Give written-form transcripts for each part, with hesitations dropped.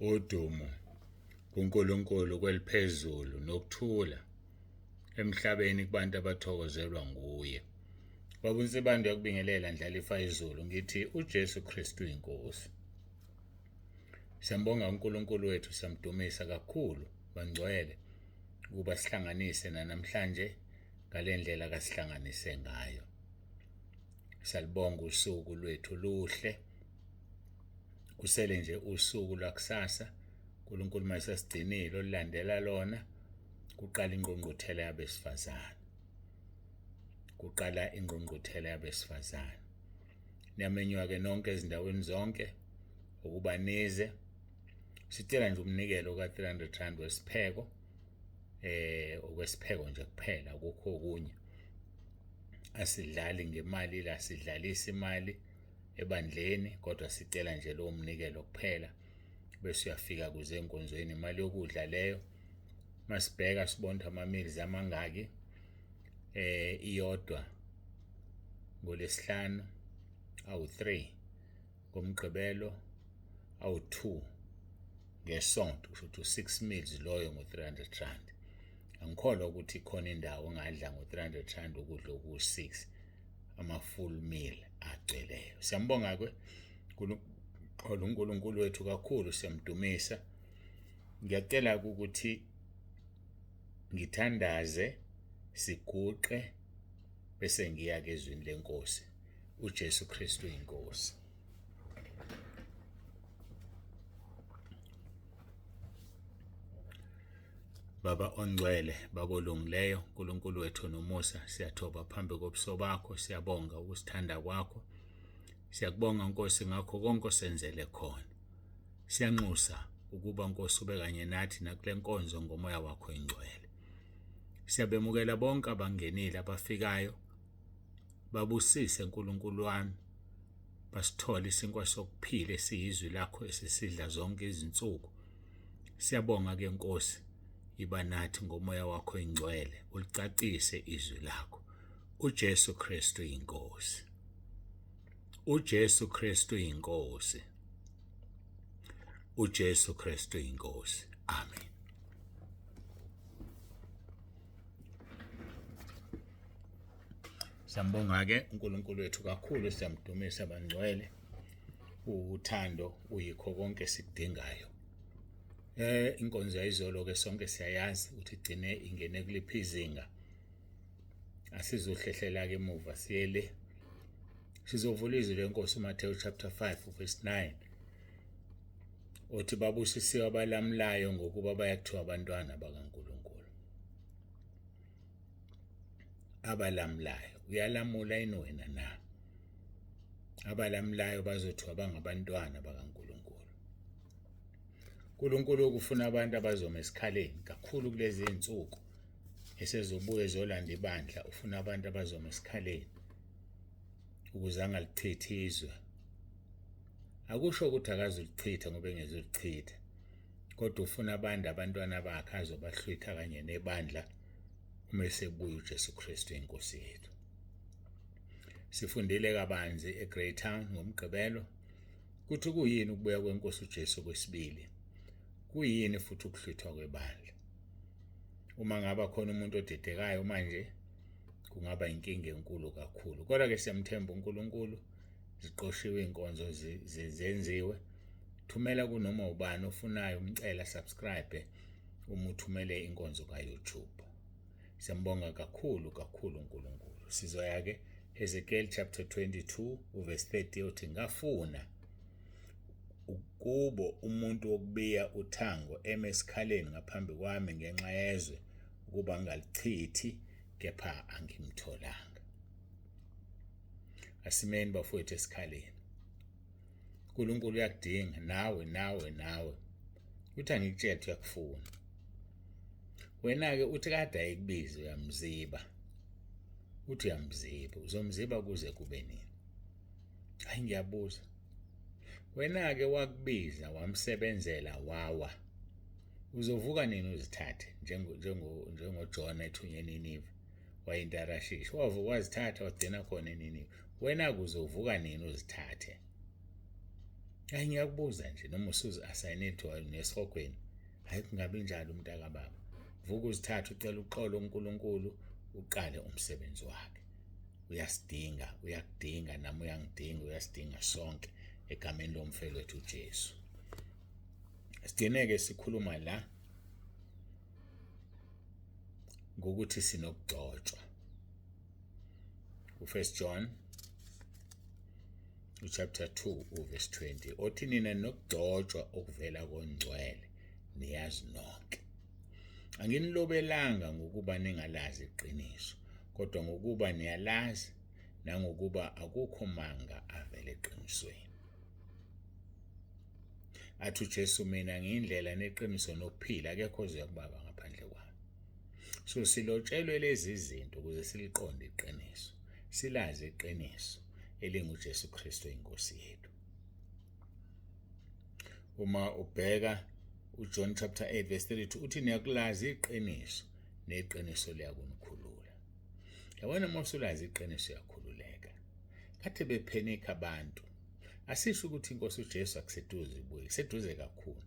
Udumo kuNkulunkulu kweliphezulu nokuthula emhlabeni kubantu abathokozelwa nguye. Baba uNsibande uyakubingelela Ndlalifa izulu ngithi uJesu Kristu inkosi. Siyambonga uNkulunkulu wethu siyamdumisa kakhulu bangcwele ukuba sihlanganise namhlanje ngalendlela kasihlanganise ngayo. Salibonga usuku lwethu luhle. Kusele nje usuku lwakusasa uNkulunkulu mayesesigcinile olulandela lona kuqala ingqungquthela yabesifazane. Kuqala ingqungquthela yabesifazane. Niyamenywa-ke nonke ezindaweni zonke ukuba nize. Sicela nje umnikelo ka-300 rand wesipheko okwesipheko nje kuphela akukho okunye. Asidlali ngemali la sidlalisa imali ebandleni kodwa sicela nje lowo mnikelo kuphela bese uyafika kuze enkonzweni imali yokudla leyo masibheka sibona ukuthi ama-meals amangaki iyodwa ngolesihlanu awu-3 ngomgqibelo awu-2 ngesonto kusho ukuthi u-6 meals loyo ngo-300 rand. Angikholwa ukuthi khona indawo ongadla ngo-300 rand ukudla okuwu-6 ama-full meal agcweleyo. Siyambonga-ke uNkulunkulu wethu kakhulu, siyamdumisa. Ngiyacela ukuthi ngithandaze siguqe bese ngiya-ke ezwini lenkosi. uJesu Kristu inkosi. Baba ongcwele, Baba olungileyo, uNkulunkulu wethu nomusa, siyathoba phambi kobuso bakho, siyabonga ukusithanda kwakho. Siyakubonga Nkosi ngakho konke osenzele khona. Siyanxusa ukuba Nkosi ube kanye nathi nakule nkonzo ngomoya wakho ingcwele. Siyabemukela bonke abangenile abafikayo. Babusise Nkulunkulu wami. Basithole isinkwa sokuphila esiyizwi lakho esisidla zonke izinsuku. Siyabonga ke Nkosi, iba nathi ngomoya wakho ingcwele, ulicacise izwi lakho. uJesu Kristu inkosi. uJesu Kristu inkosi. uJesu Kristu inkosi. Amen. Siyambonga-ke uNkulunkulu wethu kakhulu, siyamdumisa bangcwele. Uthando uyikho konke esikudingayo. Inkonzo yayizolo ke sonke siyayazi ukuthi igcine ingene kuliphi izinga. Asizohlehlela ke emuva siye le. Sizovula izwi lenkosi uMathewu chapter 5 verse 9. Othi babusisiwe abalamulayo ngokuba bayakuthiwa abantwana bakaNkulunkulu. Abalamulayo, uyalamula yini wena na? Abalamulayo bazothiwa bangabantwana bakaNkulunkulu. uNkulunkulu ukufuna abantu abazoma esikhaleni kakhulu kulezi zinsuku esezobuya ezolanda ibandla, ufuna abantu abazoma esikhaleni ukuze angalichithi izwe. Akusho ukuthi akazulichitha ngoba engezulichitha, kodwa ufuna abantu abantwana bakhe azobahlwitha kanye nebandla uma esebuya uJesu Kristu inkosi yethu. Sifundile kabanzi eGreytown ngoMgqibelo ukuthi kuyini ukubuya kwenkosi uJesu kwesibili, kuyini futhi ukuhlwithwa kwebandla. Uma ngaba khona umuntu odidekayo manje kungaba inkinga enkulu kakhulu, kodwa ke siyamthemba uNkulunkulu. Ziqoshiwe iy'nkonzo zenziwe. Thumela kunoma ubani ofunayo, umcela subscribe uma uthumele inkonzo ka-YouTube. Siyambonga kakhulu kakhulu uNkulunkulu. Sizoya ke Ezekiel chapter 22 uverse 30 othi ngafuna kubo umuntu wokubiya uthango eme esikhaleni ngaphambi kwami ngenxa yezwe ukuba ngingalichithi kepha angimtholanga. Asimeni bafowethu esikhaleni. uNkulunkulu uyakudinga nawe nawe nawe. Uthi angikutshele uyakufuna. Wena-ke uthi kade ayikubize uyamziba. Uthi uyamziba, uzomziba kuze kube nini? Hayi ngiyabuza. Wena-ke wakubiza wamsebenzela wawa. Uzovuka nini uzithathe njengoJona ethunywe eNinive wayintarashishi. Wavuka wazithatha wagcina khona eNinive. Wena-ke uzovuka nini uzithathe? Hayi, ngiyakubuza nje, noma usuzi-asayinile kuthiwa nesihogweni. Hayi, kungabi njalo umntakababa. Vuka uzithathe, ucela uxolo kuNkulunkulu, uqale umsebenzi wakhe. Uyasidinga, uyakudinga, nami uyangidinga, uyasidinga sonke egameni lomfeli wethu uJesu. Sigcine-ke sikhuluma la ngokuthi sinokugcotshwa. U-1 John uchapter 2 uverse 20 othi, nina nokugcotshwa okuvela kongcwele niyazi nonke. Anginilobelanga ngokuba ningalazi iqiniso, kodwa ngokuba niyalazi, nangokuba akukho manga avele eqinisweni. Athi uJesu, mina ngiyindlela neqiniso nokuphila, akekho ozoya kuBaba ngaphandle kwami. So silotshelwe lezi zinto ukuze siliqonde iqiniso, silazi iqiniso elinguJesu Kristu inkosi yethu. Uma ubheka uJohn chapter 8 verse 32 uthi, niyakulazi iqiniso, neqiniso liyakunikhulula. Yabona, uma usulazi iqiniso uyakhululeka. Kade bephenikha abantu. Asisho ukuthi inkosi uJesu akuseduze ibuye, iseduze kakhulu.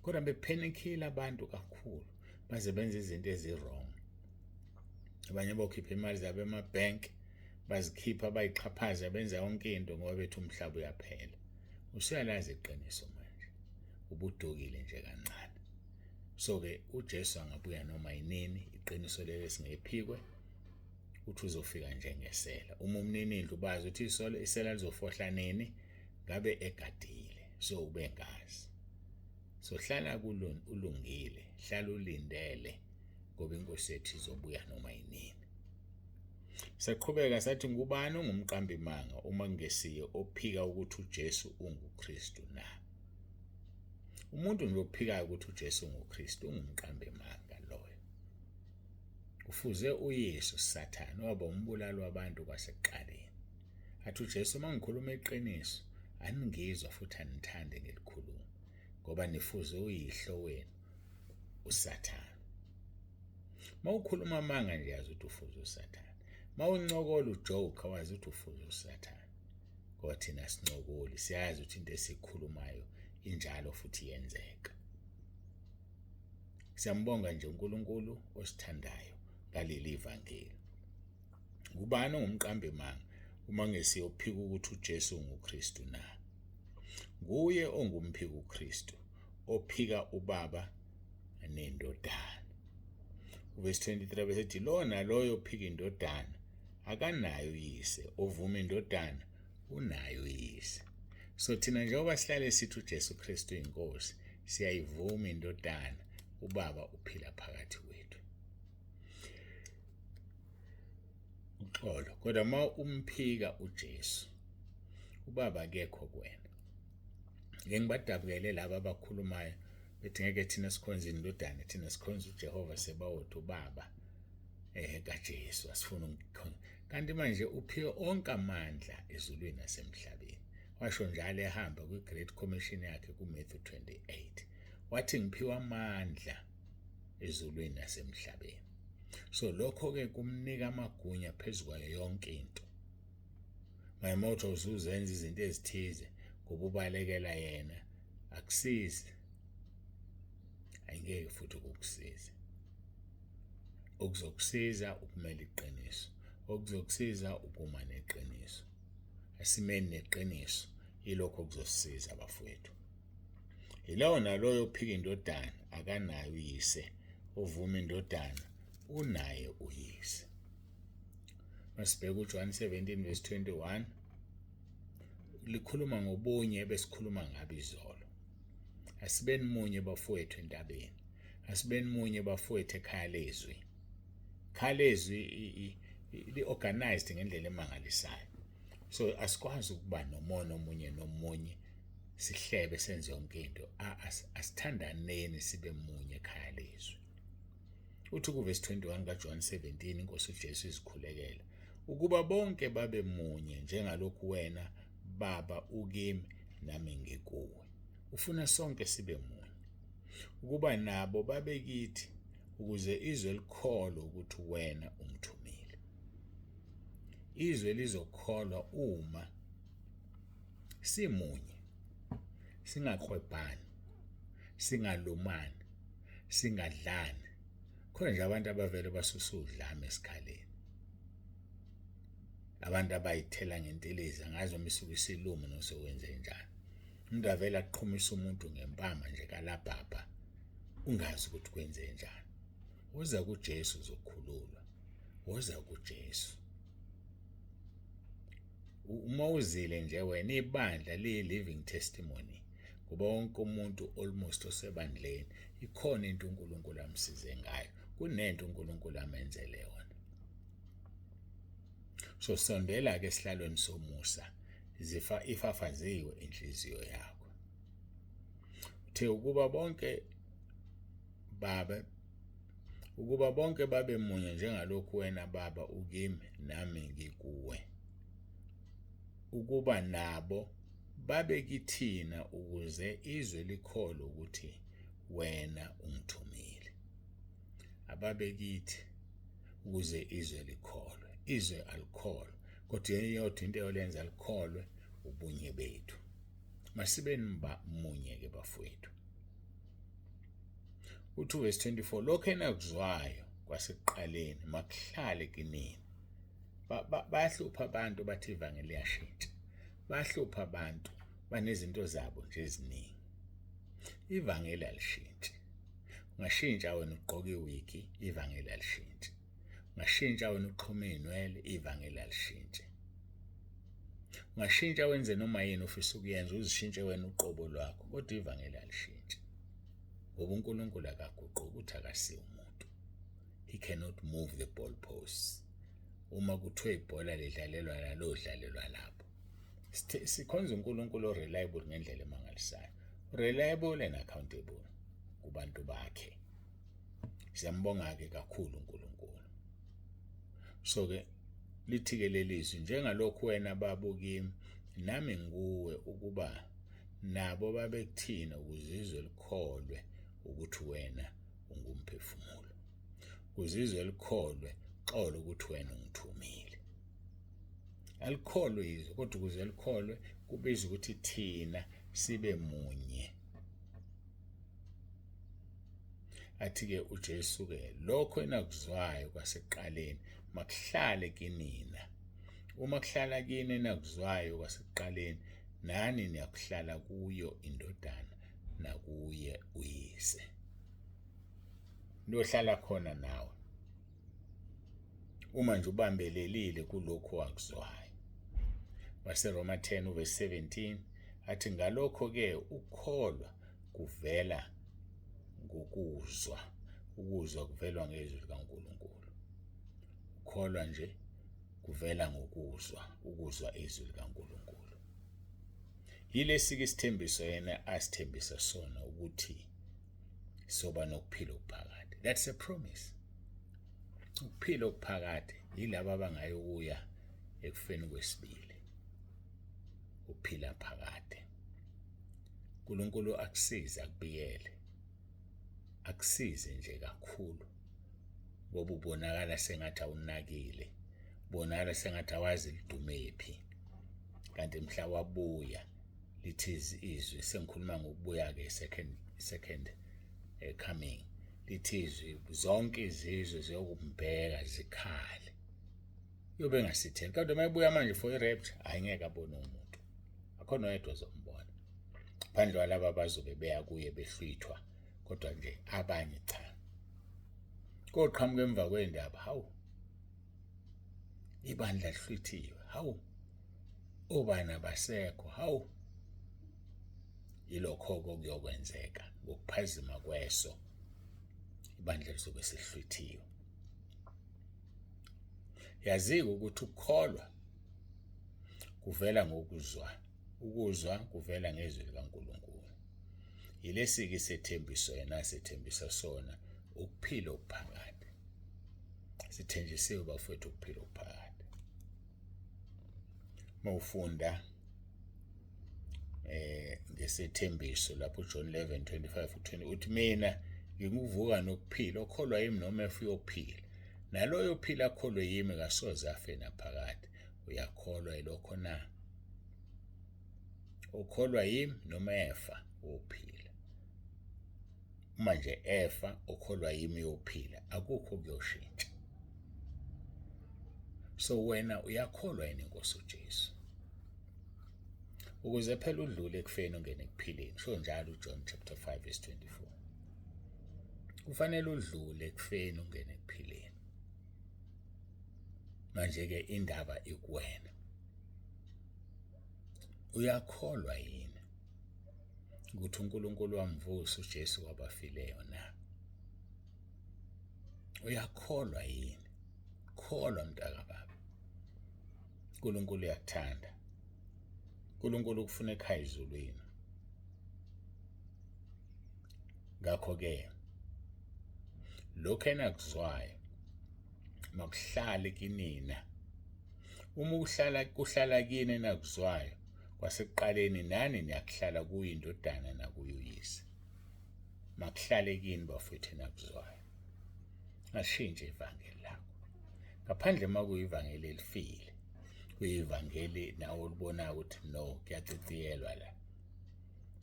Kodwa bephenikhile abantu kakhulu, baze benze izinto ezi-wrong. Abanye bokhipha imali zabo emabhenki, bazikhipha, bayixhaphaza, benza yonke into ngoba bethi umhlaba uyaphela. Usuyalazi iqiniso manje, ubudukile nje kancane. So-ke uJesu angabuya noma yinini, iqiniso leli singephikwe, uthi uzofika njengesela. Uma umninindlu bazi ukuthi isela lizofohla nini, ngabe egadile, so ubengazi. So hlala ulungile, hlala ulindele, ngoba inkosi yethu izobuya noma yinini. Saqhubeka sathi, ngubani ongumqambi manga uma kungesiye ophika ukuthi uJesu unguKristu na? Umuntu nje ophikayo ukuthi uJesu unguKristu ungumqambi manga loyo. Ufuze uYesu Sathane waba umbulali wabantu kwasekuqaleni. Athi uJesu, uma ngikhuluma iqiniso aningizwa futhi anithande ngilikhuluma, ngoba nifuze uyihlo wenu uSathane. Uma ukhuluma amanga nje yazi ukuthi ufuze uSathane. Uma uncokola ujoke awazi ukuthi ufuze uSathane. Ngoba thina sincokoli, siyazi ukuthi into esikhulumayo injalo futhi iyenzeka. Siyambonga nje uNkulunkulu osithandayo ngaleli vangeli. Ngubani ongumqambi manga uma ngesiye ophika ukuthi uJesu unguKristu na? Nguye ongumphika uKristu, ophika uBaba nendodana. Verse 23 bese ethi, lo naloyo ophika indodana akanayo uyise, ovuma indodana unayo uyise. So thina njengoba sihlale sithi uJesu Kristu inkosi, siyayivuma indodana, uBaba uphila phakathi kwethu. Uxolo, kodwa uma umphika uJesu, uBaba akekho kuwena. Ngeke ngibadabukele laba abakhulumayo bethi ngeke thina sikhonze indodana, thina sikhonza uJehova Sebawoti uBaba kaJesu, asifuni ukukhonza. Kanti manje uphiwe onke amandla ezulwini nasemhlabeni. Washo njalo ehamba kwi-Great Commission yakhe kuMatthew 28. Wathi ngiphiwe amandla ezulwini nasemhlabeni. So lokho-ke kumnika amagunya phezu kwayo yonke into. Mayimoto usuzenza izinto ezithize ngoba ubalekela yena, akusizi, ayingeke futhi ukukusiza. Okuzokusiza ukumela iqiniso, okuzokusiza ukuma neqiniso. Asimeni neqiniso, ilokho okuzosisiza bafowethu. Yilowo naloyo ophika indodana akanayo uyise, ovuma indodana unaye uyise. Masibheke uJohn 17 verse 21, likhuluma ngobunye besikhuluma ngabo izolo. Asibeni munye bafowethu entabeni, asibeni munye bafowethu ekhaya lezwi. Ekhaya lezwi li-organized ngendlela emangalisayo. So asikwazi ukuba nomona omunye nomunye, sihlebe senze yonke into. Asithandaneni sibe munye ekhaya lezwi. Uthi kuvesi 21 kaJohn 17, inkosi uJesu izikhulekela ukuba bonke babe munye njengalokhu wena Baba ukimi nami ngikuwe. Ufuna sonke sibe munye, ukuba nabo babe kithi, ukuze izwe likholwe ukuthi wena ungithumile. Izwe lizokholwa uma simunye. Singaklwebhani, singalumani, singadlani. Khona nje abantu abavele basusa udlame esikhaleni. Abantu abayithela ngentelezi, angazi noma isuke isiluma noma sokwenze njani. Umuntu avele aqhumisa umuntu ngempama nje kalabhabha, ungazi ukuthi kwenze njani. Woza kuJesu uzokhululwa. Woza kuJesu. Uma uzile nje wena, ibandla liyi-living testimony, ngoba wonke umuntu almost osebandleni ikhona into uNkulunkulu amsize ngayo, kunento uNkulunkulu amenzele yona. So sondela-ke esihlalweni somusa, zifa ifafaziwe inhliziyo yakho. Uthe ukuba bonke babe ukuba bonke babe munye njengalokhu wena Baba ukimi nami ngikuwe, ukuba nabo babe kithina ukuze izwe likholwe ukuthi wena ungithumile. Ababe kithi ukuze izwe likholwe. Izwe alikholwa, kodwa iyodwa into eyolenza likholwe ubunye bethu. Masibeni munye-ke bafowethu. Uthi uvesi 24, lokho enakuzwayo kwasekuqaleni makuhlale kinini. Bayahlupha abantu bathi ivangeli liyashintsha. Bayahlupha abantu banezinto zabo nje eziningi. Ivangeli alishintshi. Ungashintsha wena ugqoke iwigi, ivangeli alishintshi. Ungashintsha wena uxhume iy'nwele, ivangeli alishintshi. Ungashintsha wenze noma yini ofisa ukuyenza, uzishintshe wena uqobo lwakho, kodwa ivangeli alishintshi. Ngoba uNkulunkulu akaguquki, ukuthi akasiye umuntu. He cannot move the ball posts. Uma kuthiwe ibhola lidlalelwa la, lodlalelwa lapho. Sikhonza uNkulunkulu o-reliable ngendlela emangalisayo. Reliable and accountable kubantu bakhe. Siyambonga-ke kakhulu uNkulunkulu. So-ke lithi-ke lelizwi, njengalokhu wena Baba ukimi, nami ngikuwe, ukuba nabo babe kuthina ukuze izwe likholwe ukuthi wena ungumphefumulo. Ukuze izwe likholwe, xolo ukuthi wena ungithumile. Alikholwe izwe, kodwa ukuze likholwe kubiza ukuthi thina sibe munye. Athi-ke uJesu-ke, lokho enakuzwayo kwasekuqaleni makuhlale kinina. Uma kuhlala kini enakuzwayo kwasekuqaleni, nani niyakuhlala kuyo iNdodana nakuye uYise. Niyohlala khona nawe uma nje ubambelelile kulokhu wakuzwayo. WaseRoma 10 uverse 17 athi, ngalokho-ke ukukholwa kuvela ngokuzwa, ukuzwa kuvelwa ngezwi likaNkulunkulu. Ukukholwa nje kuvela ngokuzwa, ukuzwa izwi likaNkulunkulu. Yilesi-ke isithembiso yena asithembisa sona, ukuthi soba nokuphila okuphakade. That's a promise. Ukuphila okuphakade yilabo abangayokuya ekufeni kwesibili, uphila phakade. uNkulunkulu akusize, akubiyele, akusize nje kakhulu, ngoba ubonakala sengathi awunakile, ubonakala sengathi awazi lidumephi, kanti mhla wabuya lithi izwi, sengikhuluma ngokubuya-ke, second coming, lithi izwi zonke izizwe ziyokumbheka zikhale, uyobe engasitheli. Kodwa uma ebuya manje for i-rapture, hhayi, ngeke abone umuntu, akho noyedwa ozombona phandle kwalaba abazobe beya kuye behlwithwa. Kodwa nje abanye cha, koqhamuka emva kwendaba, hawu, ibandla lihlwithiwe, hawu, obani abasekho, hawu. Yilokho okuyokwenzeka ngokuphazima kweso, ibandla lizobe selihlwithiwe. Yazike ukuthi ukukholwa kuvela ngokuzwa, ukuzwa kuvela ngezwi likaNkulunkulu. Yilesi-ke isethembiso yena asethembisa sona, ukuphila okuphakade. Sithenjisiwe bafowethu ukuphila okuphakade. Mawufunda ngesethembiso lapho uJohn 11:25 20 uthi, mina nginguvuka nokuphila, okholwa yimi noma efa uyophila, naloyo ophila akholwe yimi kasoze afe naphakade. Uyakholwa yilokho na? Ukholwa yimi noma efa wophila. Uma nje efa ukholwa yimi uyophila, akukho kuyoshintsha. So wena uyakholwa yini inkosi uJesu? Ukuze phela udlule ekufeni ungene ekuphileni, sho njalo uJohn chapter 5 verse 24. Kufanele udlule ekufeni ungene ekuphileni. Manje-ke indaba ikuwena. Uyakholwa yini ukuthi uNkulunkulu wamvusa uJesu kwabafileyo na? Uyakholwa yini? Kholwa mntakababa. uNkulunkulu uyakuthanda. uNkulunkulu ukufuna ekhaya ezulwini. Ngakho-ke lokho enakuzwayo makuhlale kinina. Uma uhlala kuhlala kini enakuzwayo kwasekuqaleni nani niyakuhlala kuyo indodana nakuyo uyise. Makuhlale kini bafowethu enakuzwayo. Ngashintshe ivangeli lakho. Ngaphandle uma kuyivangeli elifile, kuyivangeli nawe olibonayo ukuthi no kuyaciciyelwa la.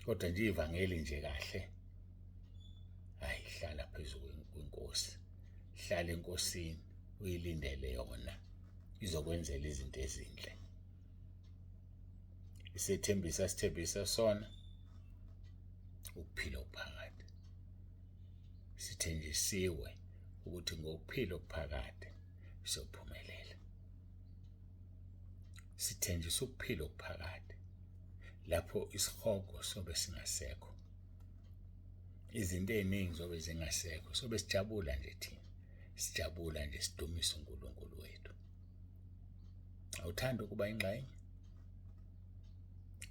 Kodwa nje ivangeli nje kahle hayi hlala phezu kwenkosi hlala enkosini uyilindele yona izokwenzela izinto ezinhle isethembisa sithembisa sona ukuphila okuphakade sithenjisiwe ukuthi ngokuphila okuphakade siyophumelela sithenjiswa ukuphila okuphakade lapho isihogo sobe singasekho izinto eziningi zobe zingasekho sobe sijabula nje thina sijabula nje sidumisa uNkulunkulu wethu awuthandi ukuba ingxenye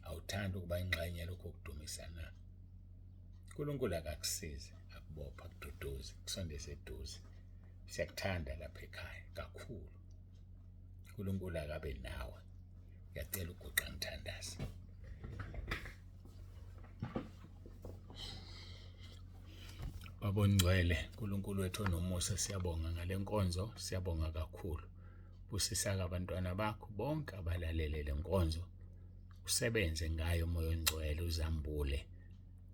awuthandi ukuba ingxenye lokho kudumisa na uNkulunkulu akakusize akubopha akududuze kusondeze eduze siyakuthanda lapha ekhaya kakhulu uNkulunkulu akabe nawe ngiyacela uguqa ngithandaze Baba ongcwele uNkulunkulu wethu onomusa siyabonga ngale nkonzo siyabonga kakhulu busisa-ke abantwana bakho bonke abalalele le nkonzo usebenze ngayo umoya ongcwele uzambule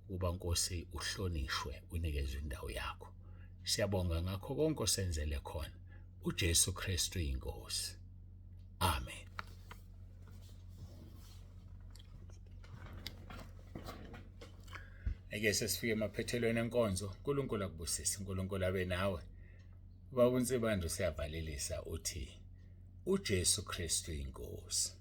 ukuba Nkosi uhlonishwe unikezwe indawo yakho siyabonga ngakho konke osenzele khona uJesu Kristu inkosi amen Eke sesifike emaphethelweni enkonzo. uNkulunkulu akubusise, uNkulunkulu abe nawe. Ubaba uNsibande usiyavalelisa uthi uJesu Kristu inkosi.